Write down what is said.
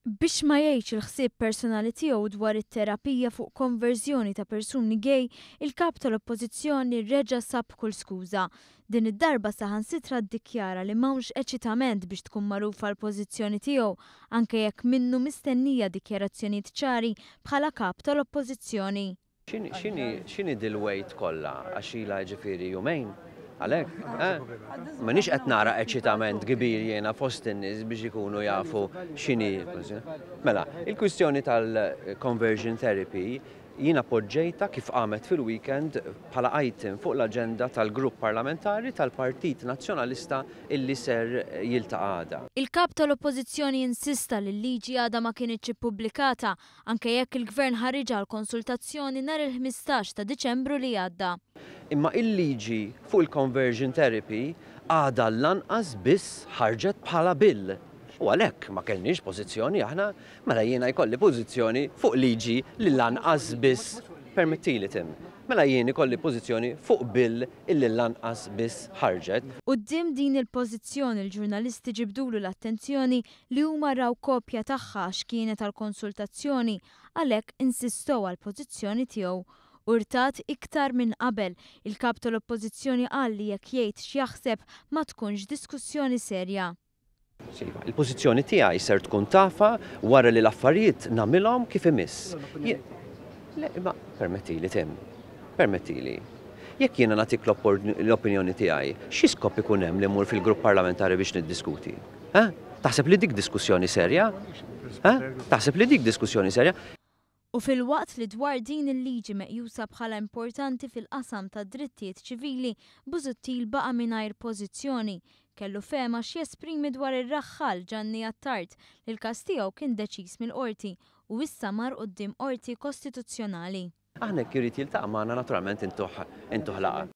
Biex ma jgħidx il-ħsieb personali tiegħu dwar it-terapija fuq konverżjoni ta' persuni gay, il-Kap tal-Oppożizzjoni reġa' sab kull skuża. Din id-darba saħansitra ddikjara li m'hawnx eċitament biex tkun magħrufa l-pożizzjoni tiegħu, anke jekk minnu mistennija dikjarazzjonijiet ċari bħala Kap tal-Oppożizzjoni. X'inhi dil-wait kollha? Għax ilha jiġifieri jumejn? Għalhekk? Eh? M'iniex qed nara eċitament kbir jiena fost in-nies biex ikunu jafu x'inhi. Mela, il-kwistjoni tal-conversion therapy jiena poġġejtha kif qamet fil-weekend bħala item fuq l-aġenda tal-grupp parlamentari tal-Partit Nazzjonalista illi ser jiltaqa' għada. Il-Kap tal-Oppożizzjoni insista li l-liġi għadha ma kinitx ippubblikata anke jekk il-Gvern ħariġha għal konsultazzjoni nhar il-15 ta' Diċembru li għadda. Imma il-liġi fuq il-conversion therapy għadha lanqas biss ħarġet bħala bill. U għalhekk ma kellniex pożizzjoni aħna, mela jiena jkolli pożizzjoni fuq liġi li lanqas biss, permettili Tim, mela jien ikolli pożizzjoni fuq bill illi lanqas biss ħarġet. Quddiem din il-pożizzjoni l-ġurnalisti ġibdulu l-attenzjoni li huma raw kopja tagħha għax kienet għal konsultazzjoni, għalhekk insistow għall-pożizzjoni tiegħu. Urtat iktar minn qabel, il-Kap tal-Oppożizzjoni qal li jekk jgħid x'jaħseb ma tkunx diskussjoni serja. Iva, il-pożizzjoni tiegħi ser tkun tafha wara li l-affarijiet nagħmilhom kif imiss. Le, imma permettili Tim, permettili. Jekk jiena nagħtik l-opinjoni tiegħi, xi skop ikun hemm li mmur fil-grupp parlamentari biex niddiskuti? Eh? Taħseb li dik diskussjoni serja? Eh? Taħseb li dik diskussjoni serja? U filwaqt li dwar din il-liġi meqjusa bħala importanti fil-qasam tad-drittijiet ċivili, Busuttil baqa' mingħajr pożizzjoni. Kellu fehma x'jesprimi dwar ir-raħħal Gianni Attard li l-każ tiegħu kien deċiż mill-Qorti u issa mar quddiem Qorti Kostituzzjonali. Aħna jekk irid jiltaqa' magħna naturalment intuh intuh laqgħa.